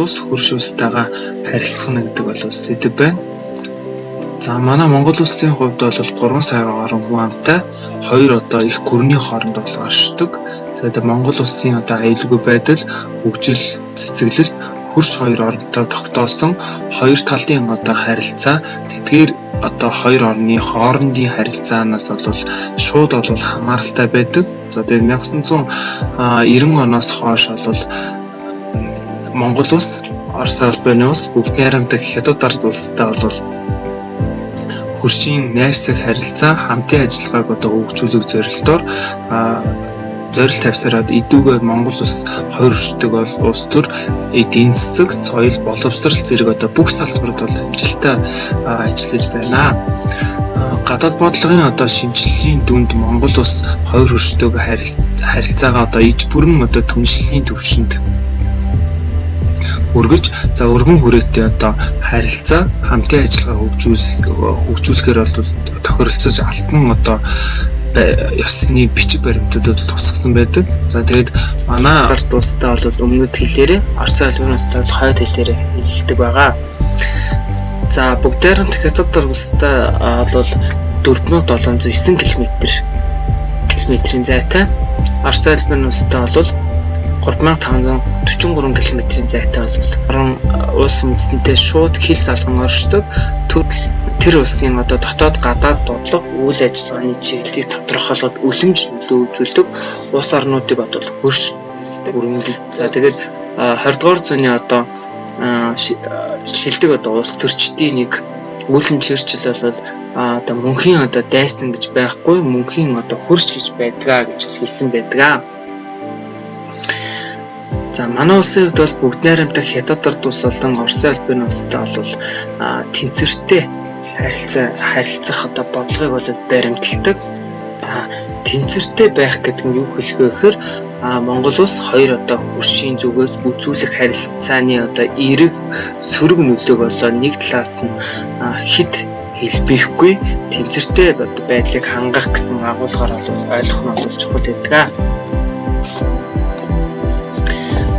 улс хөрш улстайгаа харилцах нь гэдэг бол сэдэв байна. За манай Монгол улсын хувьд бол 3 сая гаруй хүн амтай хоёр одоо их гүрний хооронд бол оршдог. За тэгээ Монгол улсын одоо аюулгүй байдал, хөгжил, цэцэглэл хөрш хоёр оронтой тогтоосон хоёр талын одоо харилцаа тэдгээр одоо хоёр орны хоорондын харилцаанаас бол шууд бол хамааралтай байдаг. За тэгээ 1990 оноос хойш бол Монгол улс, Орос улбаны улс, Бүгд Найрамдах Хятад ард улстай бол хөршийн найрсаг харилцаа, хамтын ажиллагааг одоо хөгжүүлэх зорилтоор зорилт тавьсараад эдүүгээр Монгол улс хоёр өршдөг бол улс төр эдийн засаг, соёл, боловсрол зэрэг одоо бүх салбарт бол амжилттай ажиллаж байна. Гадаад бодлогын одоо шинжилгээний дүнд Монгол улс хоёр хөршдөг харилцаагаа одоо иж бүрэн одоо түншлэлийн түвшинд өргөж, за өргөн хүрээтэй одоо харилцаа, хамтын ажиллагаа хөгжүүлэхээр бол тохиролцож алтан одоо ёсны бичиг баримтуудад тусгасан байдаг. За тэгээд манай ард улстай бол өмнөд хэлээрээ, Орос улсын улстай бол хойд хэлээрээ хэлдэг байгаа. За бүгд найрамдах Хятад улстай бол 4709 километрийн зайтай. Орос улсын улстай бол 3543 км-ийн зайтай бол орон улс үндэстэнтэй шууд хил залган оршдог. Тэр улсын одоо дотоод гадаад бодлого, үйл ажиллагааны чиглэлийг тодорхойлоход үлэмж нөлөө үзүүлдэг улс орнуудыг одоо хөрш өргөндөг. За тэгээд 20 дугаар зууны одоо шилдэг одоо улс төрчдийн нэг Уильям Черчилль бол одоо мөнхийн одоо дайсан гэж байхгүй, мөнхийн одоо хөрш гэж байдгаа гэж хэлсэн байдгаа. За манай улсын хувьд бол бүгд найрамдах Хятад ард улс болон Оросын улбаны улстай бол тэнцвэртэй харилцах одоо бодлогыг бол баримталдаг. За тэнцвэртэй байх гэдэг нь юу хэлэх вэ гэхээр Монгол улс хоёр одоо хөршийн зүгээс үзүүлэх харилцааны одоо эерэг сөрөг нөлөөг болоо нэг талаас нь хэд хэлбэхгүй тэнцвэртэй байдлыг хангах гэсэн агуулгаар бол ойлгох нь бол чухал байдаг.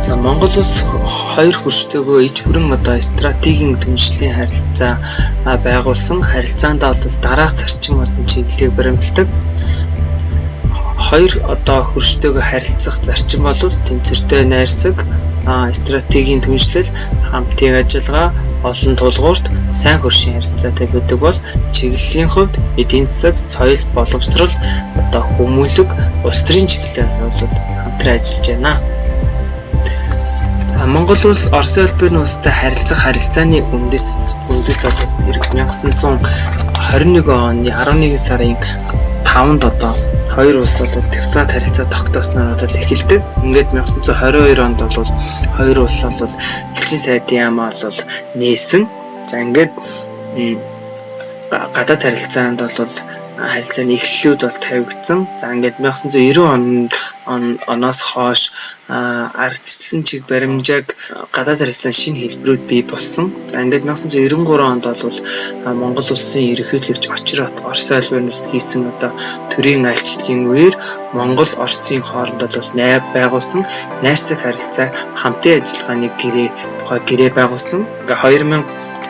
За Монгол улс хоёр хөрштэйгөө иж бүрэн одоо стратегийн түншлэлийн харилцаа байгуулсан. Харилцаандаа бол дараах зарчим болон чиглэлийг баримталдаг. Хоёр одоо хөрштэйгөө харилцах зарчим бол тэнцвэртэй найрсаг, стратегийн түншлэл, хамтын ажиллагаа, олон тулгуурт сайн хөршийн харилцаатай байдаг бол чиглэлийн хувьд эдийн засаг, соёл, боловсрол, одоо хүмүүлэг, улс төрийн чиглэлээр бол хамтран ажиллаж байна. Монгол улс Оросын улбаны улстай харилцах харилцааны үндэс бол 1921 оны 11 сарын 5-нд одоо хоёр улс бол дипломат харилцаа тогтоосноор бол эхэлдэг. Ингээд 1922 онд бол хоёр улс бол элчин сайдын яамаа бол нээсэн. За ингээд гадаад харилцаанд бол харилцааны эхлэлүүд бол тавигдсан. За ингээд 1990 оноос хойш ардчлан чиг баримжааг гадаад харилцааны шинэ хэлбэрүүд бий болсон. За ингээд 1993 онд бол Монгол улсын ерөнхийлөгч Очирот Оросын улбаны улсад хийсэн одоо төрийн айлчлалын үеэр Монгол Оросын хооронд бол найр байгуулсан найрсаг харилцаа, хамтын ажиллагааны гэрээ тухай гэрээ байгуулсан. Ингээд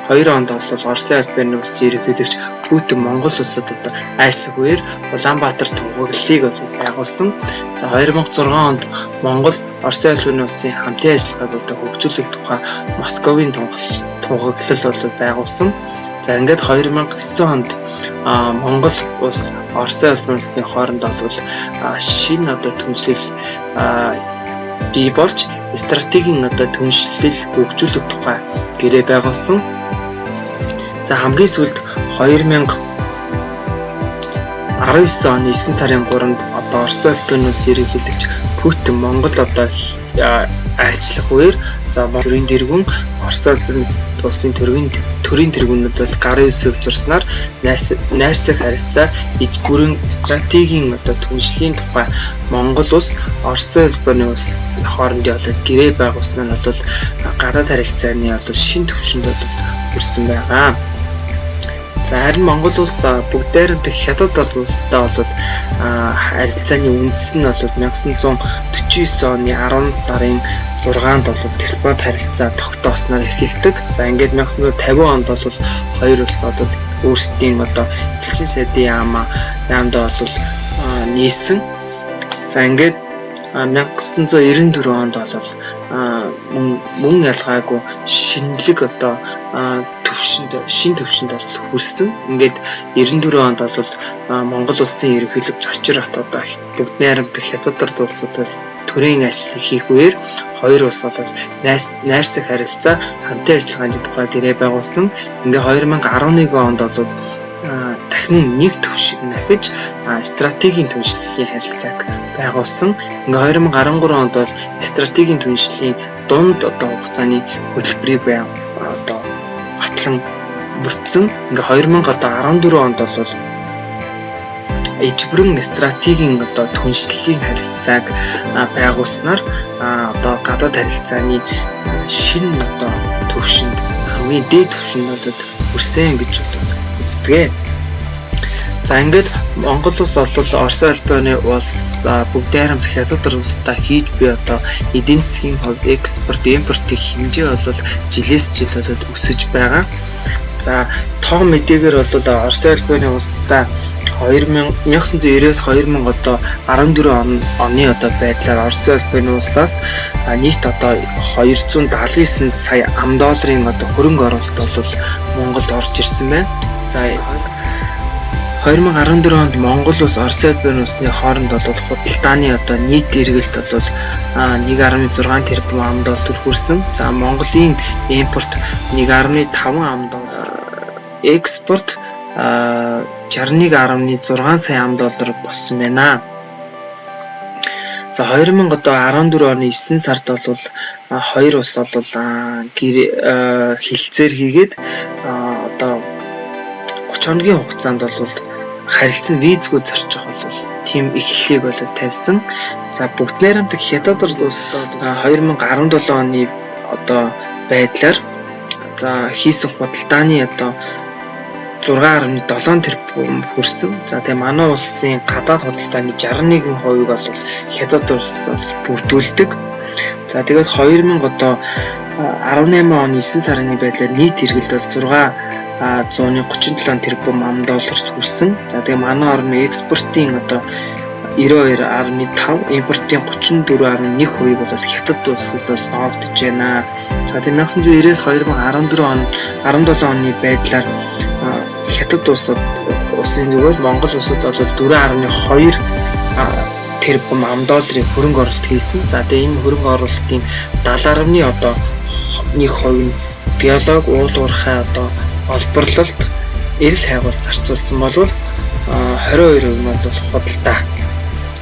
2002 онд бол Оросын улбаны улсын ерөнхийлөгч Путин Монгол улсад одоо айлчлах үеэр Улаанбаатар тунхаглалыг бол байгуулсан. За 2006 онд Монгол Оросын улбаны улсын хамтын ажиллагааг одоо хөгжүүлэх тухай Московын тунхаглал бол байгуулсан. За ингээд 2009 онд Монгол улс Оросын улбаны улсын хооронд бол шинэ одоо түншлэл бий болж стратегийн одоо түншлэл хөгжүүлэх тухай гэрээ байгуулсан. За хамгийн сүүлд 2019 оны 9 сарын 3-нд одоо Оросын улбаны улсын ерөнхийлөгч Путин Монгол одоо айлчлах үеэр за төрийн тэргүүн Оросын улбаны улсын төрийн тэргүүнүүд бол гарын үсэг зурснаар найрсаг харилцаа иж бүрэн стратегийн одоо түншлэлийн тухай Монгол улс Оросын улбаны улс хоорондын бол гэрээ байгуулсан нь бол гадаад харилцааны бол шинэ түвшинд бол хүрсэн байгаа. За харин Монгол улс бүгд найрамдах Хятад улстай бол харилцааны үндэс нь бол 1949 оны 10 сарын 6-нд бол телефон харилцаа тогтоосноор эхэлдэг. За ингээд 1950 онд бол хоёр улс бол өөрсдийн одоо элчин сайдын яамдаа бол нээсэн. За ингээд 1994 онд бол мөн ялгаагүй шинэлэг одоо төвшөнд шин төвшөнд бол хүрсэн. Ингээд 94 онд бол Монгол улсын ерөнхийлөгч Очир хот одоо бүгд найрамдах Хятад улсад бол төрийн ажил хийх үеэр хоёр улс бол найрсаг харилцаа хамтын ажиллагааны тухай гэрээ байгуулсан. Ингээд 2011 онд бол дахин нэг төвшиг нахиж стратегийн түншлэлийн харилцааг байгуулсан. Ингээ 2013 онд бол стратегийн түншлэлийн дунд одоо хугацааны хөтөлбөрийг одоо батлан мөрдсөн. Ингээ 2014 онд бол ижбүрэн стратегийн одоо түншлэлийн харилцааг байгуулснаар одоо гадаад харилцааны шинэ одоо төвшөнд хамгийн дээд төвшөнд бол хүрсэн гэж бол үздэг. За ингээд Монгол улс бол Орос улбаны улс бүгд найрамдах Хятад улстай хийж буй одоо эдийн засгийн хувьд экспорт, импортын хэмжээ бол жилээс жил бол өсөж байгаа. За тоо мэдээгээр бол Орос улбаны улстай 1990-ээс 2014 оны одоо байдлаар Орос улбаны улсаас нийт одоо 279 сая ам долларын одоо хөрөнгө оруулалт бол Монголд орж ирсэн байна. За 2014 онд Монгол улс Орос улбаны улсны хооронд бол худалдааны одоо нийт эргэлт бол 1.6 тэрбум ам доллар хүрсэн. За Монголын импорт 1.5 ам доллар, экспорт 61.6 сая ам доллар болсон байна. За 2014 оны 9 сард бол хоёр улс бол хилцээр хийгээд одоо 30 хоногийн хугацаанд бол харилцан визгүй зорчих бол тийм эхлэлийг бол тавьсан. За бүгд найрамдах Хятад улстай бол 2017 оны одоо байдлаар за хийсэн худалдааны одоо 6.7 тэрбум хүрсэн. За тэгээ манай улсын гадаад худалдааны 61%-ийг бол Хятад улс бол бүрдүүлдэг. За тэгээд 2018 оны 9 сарын байдлаар нийт эргэлт бол 637 тэрбум ам долларт хүрсэн. За тэгээ манай орны экспортын одоо 92.5, импортын 34.1%-ийг бол Хятад улс бол ноогдож байна. За тэгээ 1990-ээс 2014 он 17 оны байдлаар Хятад улсад улсын зүгээр Монгол улсад бол 4.2 тэрбум ам долларын хөрөнгө оруулалт хийсэн. За тэгээ энэ хөрөнгө оруулалтын 70.1 одоо 1% нь биологи, уул уурхай одоо олборлолт, эрэл хайгуулт зарцуулсан бол 22% нь бол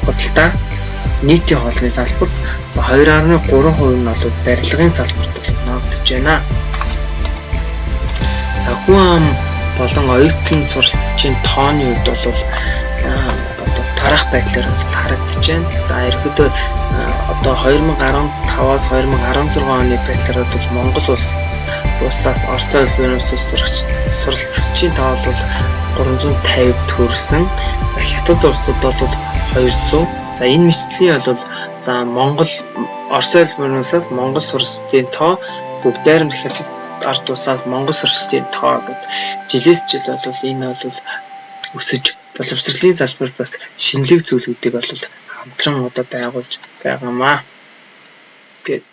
худалдаа нийтийн хоолны салбарт, за 2.3% нь бол барилгын салбарт бол ноогдож байна. За хүн ам болон оюутан суралцчийн тооны хувьд бол дараах байдлаар бол харагдаж байна. За ерөнхийдөө одоо 2015-аас 2016 оны байдлаар бол Монгол улсаас Орос улсын суралцагчийн тоо бол 350 төрсөн. За Хятад улсад бол 200. За энэ мэтлийн бол за Монгол Орос улсаас Монгол суралцагчдын тоо бүгд найрамдах Хятад ард улсаас Монгол суралцагчдын тоо гэд жилээс жил бол энэ бол өсөж боловсролын салбар бас шинэлэг зүйлүүдийг бол хамтран одоо байгуулж байгаамаа гэд.